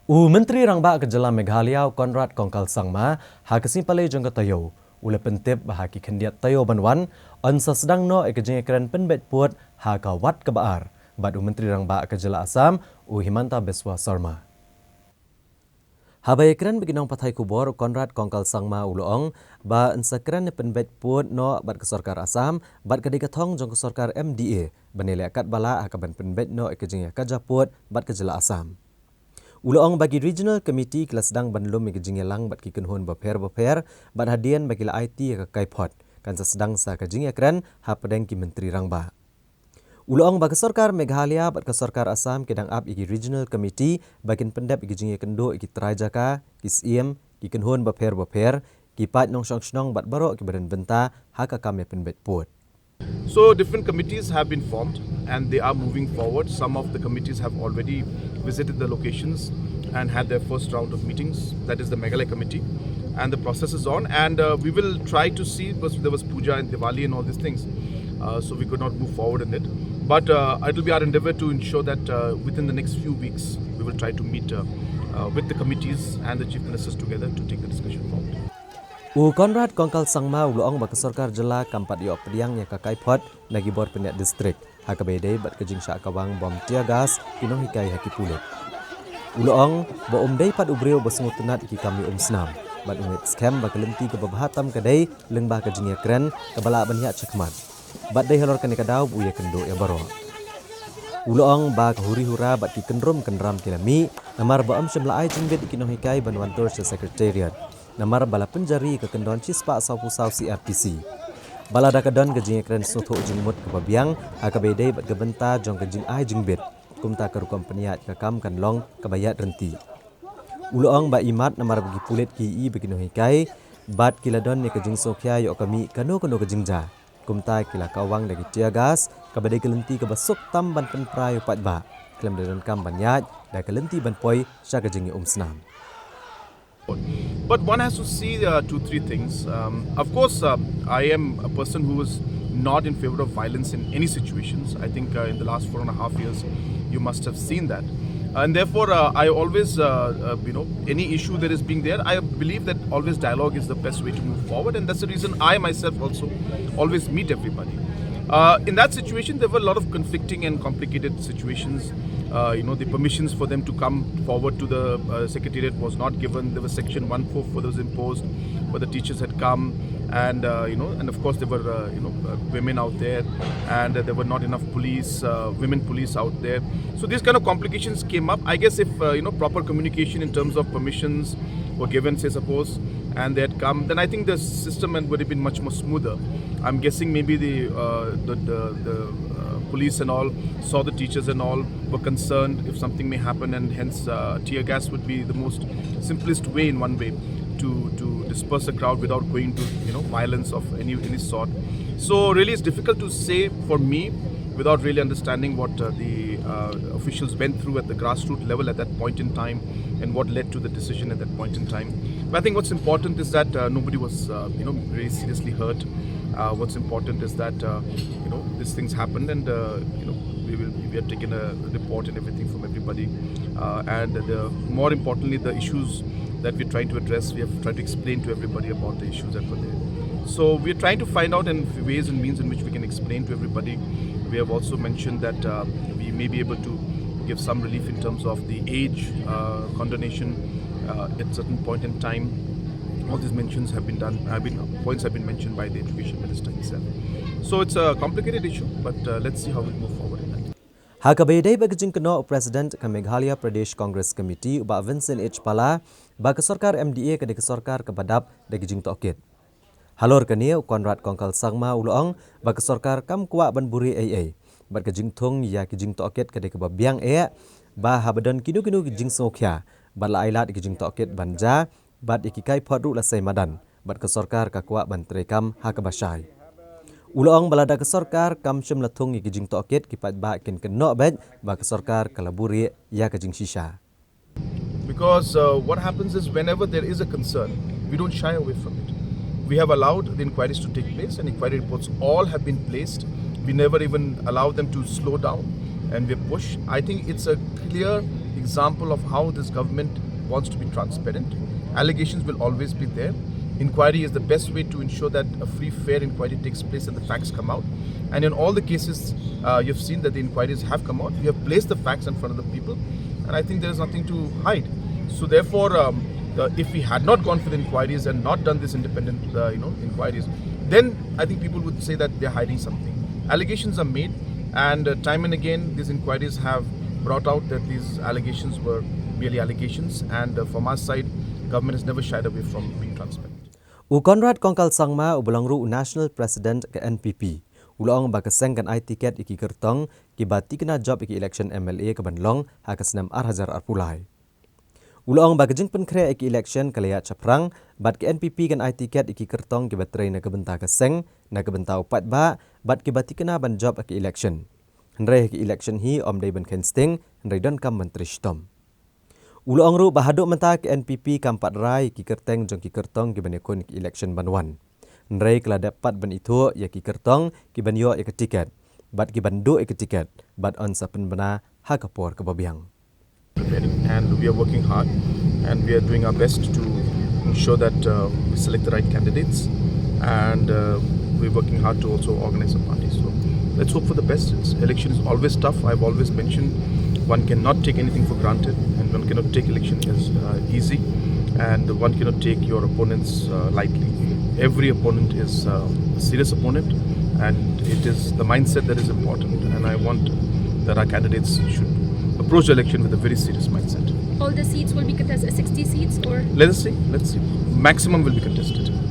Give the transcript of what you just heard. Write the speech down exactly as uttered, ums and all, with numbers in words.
U Myntri Rangbah ka Jylla Meghalaya, u Conrad Kongkal Sangma, ha ka sngi Palei jong ka taïew u la pyntip ba ha ki khyndiat taïew ban wan, yn sa sdang noh ïa ka jingïakren pynbeit pud ha ka wat kaba ar bad u Myntri Rangbah ka Jylla Assam, u Himanta Biswa Sarma. Haba ïakren bad ki nongpathai khubor, u Conrad Kongkal Sangma u la ong ba yn sa kren ïa pynbeit pud noh bad ka sorkar Assam bad ka dei ka thong jong ka sorkar M D A ban ïaleh katba lah ha kaban pynbeit noh ïa ka jingïakajia pud bad ka Jylla Assam. U la ong ba ki Regional Committee ki la sdang ban lum ïa ka jingïalang bad ki kynhun bapher bapher bad hadien ba ki la aiti ïa ka kaiphod, kan sa sdang sa ka jingïakren hapdeng ki Myntri Rangbah. U la ong ba ka sorkar Meghalaya bad ka sorkar Assam ki dang ap ïa ki Regional Committee ba kin pyndep ïa ki jingïakynduh ïa ki trai jaka, ki syiem, ki kynhun bapher bapher, ki paid nongshong shnong bad baroh kiba don bynta ha ka kam ïa pynbeit pud. So different committees have been formed and they are moving forward. Some of the committees have already visited the locations and had their first round of meetings. That is the Meghalaya committee, and the process is on. And uh, we will try to see, because there was puja and Diwali and all these things, uh, so we could not move forward in it. But uh, it will be our endeavor to ensure that uh, within the next few weeks, we will try to meet uh, uh, with the committees and the chief ministers together to take the discussion forward. U Conrad Kongkal Sangma u la ong ba ka sorkar jylla kam pat ïoh pdiang ïa ka kaiphod na ki bor pynïaid district ha kaba ïadei bad ka jingshah kawang bom tear gas ki nonghikai ha ki pulit. U la ong ba um dei pat u briew ba sngewtynnad ïa ki kam ïa umsnam bad u ngeit skhem ba ka lynti kaba bha tam ka dei lyngba ka jingïakren kaba lah ban ïaid shakhmat bad dei halor kane ka daw ba u ïakynduh ïa baroh. U la ong ba ka huri hura bad ki kynrum kynram ki la mih namar ba ym shym la ai jingbit ïa ki nonghikai ban wan tur sha Secretariat namar ba la pynjari ka kyndon shispah sawphew saw C R P C. Ba lada ka don ka jingïakren sngewthuh jingmut kaba biang ha kaba ïadei bad ka bynta jong ka jingai jingbit, kumta ka rukom pynïaid ka kam kan long kaba ïaid ryntih. U la ong ba imat namar ba ki pulit ki ïohi ba ki nonghikai bad ki la don ïa ka jingsngewkhia ïoh ka mih kano kano ka jingjia, kumta ki la kawang da ki tear gas kaba dei ka lynti kaba suk tam ban pynpra ïa u paidbah khlem da donkam ban ïaid da ka lynti ban poi sha ka jingïaumsnam. But one has to see uh, two, three things. Um, of course, uh, I am a person who is not in favor of violence in any situations. I think uh, in the last four and a half years, you must have seen that. And therefore, uh, I always, uh, uh, you know, any issue that is being there, I believe that always dialogue is the best way to move forward. And that's the reason I myself also always meet everybody. Uh, in that situation, there were a lot of conflicting and complicated situations. Uh, you know, the permissions for them to come forward to the uh, secretariat was not given. There was section one four four that was imposed, but the teachers had come, and uh, you know, and of course there were uh, you know uh, women out there, and uh, there were not enough police, uh, women police out there. So these kind of complications came up. I guess if uh, you know proper communication in terms of permissions were given, say suppose, and they had come, then I think the system and would have been much more smoother. I'm guessing maybe the uh, the the, the uh, police and all saw the teachers and all were concerned if something may happen, and hence uh, tear gas would be the most simplest way in one way to to disperse a crowd without going to you know violence of any any sort. So really, it's difficult to say for me without really understanding what uh, the uh, officials went through at the grassroots level at that point in time and what led to the decision at that point in time. But I think what's important is that uh, nobody was, uh, you know, really seriously hurt. Uh, what's important is that uh, you know these things happened, and uh, you know we will we have taken a report and everything from everybody, uh, and the, more importantly, the issues that we're trying to address, we have tried to explain to everybody about the issues that were there. So we're trying to find out in ways and means in which we can explain to everybody. We have also mentioned that uh, we may be able to give some relief in terms of the age uh, condonation uh, at certain point in time. All these mentions have been done, have been points have been mentioned by the education minister himself. So it's a complicated issue, but uh, let's see how we move forward in that. Ha kaba ïadei bad ka jingkynnoh u President ka Meghalaya Pradesh Congress Committee, u Bah Vincent H Pala, ba ka sorkar M D A ka dei ka sorkar kaba dap da ki jingtohkit. Halor kane, u Conrad Kongkal Sangma u la ong ba ka sorkar kam kwah ban buhrieh ei ei bad ka jingthung ïa ki jingtohkit ka dei kaba biang eh, ba haba don kino kino ki jingsngewkhia bad la ai lad ïa ki jingtohkit ban jia bad ïa ki kaiphod ruh la sei madan, bad ka sorkar ka kwah ban treikam ha kaba shai. U la ong ba lada ka sorkar kam shym la thung ïa ki jingtohkit, ki paidbah kin kynnoh beit ba ka sorkar ka la buhrieh ïa ka jingshisha. Because uh, what happens is, whenever there is a concern, we don't shy away from it. We have allowed the inquiries to take place, and inquiry reports all have been placed. We never even allow them to slow down, and we push. I think it's a clear Example of how this government wants to be transparent. Allegations will always be there. Inquiry is the best way to ensure that a free, fair inquiry takes place and the facts come out. And in all the cases, uh, you've seen that the inquiries have come out. We have placed the facts in front of the people, and I think there is nothing to hide. So therefore, um, the, if we had not gone for the inquiries and not done this independent, uh, you know, inquiries, then I think people would say that they're hiding something. Allegations are made, and uh, time and again, these inquiries have brought out that these allegations were merely allegations, and uh, from our side, government has never shied away from being transparent. U Conrad Kongkal Sangma, uba long ruh u National President ka N P P, u la ong ba ka seng kan ai tiket ïa ki kyrtong kiba tikna jop ïa ki election M L A ka ban long ha ka snem ar hajar arphew lai. U la ong ba ka jingpynkhreh ïa ki election ka la ïaid shaphrang bad ka N P P kan ai tiket ïa ki kyrtong kiba trei na ka bynta ka seng, na ka bynta u paidbah bad kiba tikna ban jop ha ki election. Hynrei ha ki election hi ym dei ban kheiñ sting, hynrei donkam ban trei shitom. U la ong ruh ba haduh mynta ka N P P kam pat rai ïa ki kyrteng jong ki kyrtong kiban ïakhun ïa ki election ban wan. Hynrei ka la dep pat ban ithuh ïa ki kyrtong kiban ïoh ïa ka tiket bad kiban duh ïa ka tiket bad yn sa pynbna ha ka por kaba biang. And we are working hard, and we are doing our best to ensure that uh, we select the right candidates, and uh, we're working hard to also organize a party. So let's hope for the best. It's, election is always tough. I've always mentioned one cannot take anything for granted, and one cannot take election as uh, easy, and one cannot take your opponents uh, lightly. Every opponent is uh, a serious opponent, and it is the mindset that is important. And I want that our candidates should approach the election with a very serious mindset. All the seats will be contested, sixty seats, or? Let us see. Let's see. Maximum will be contested.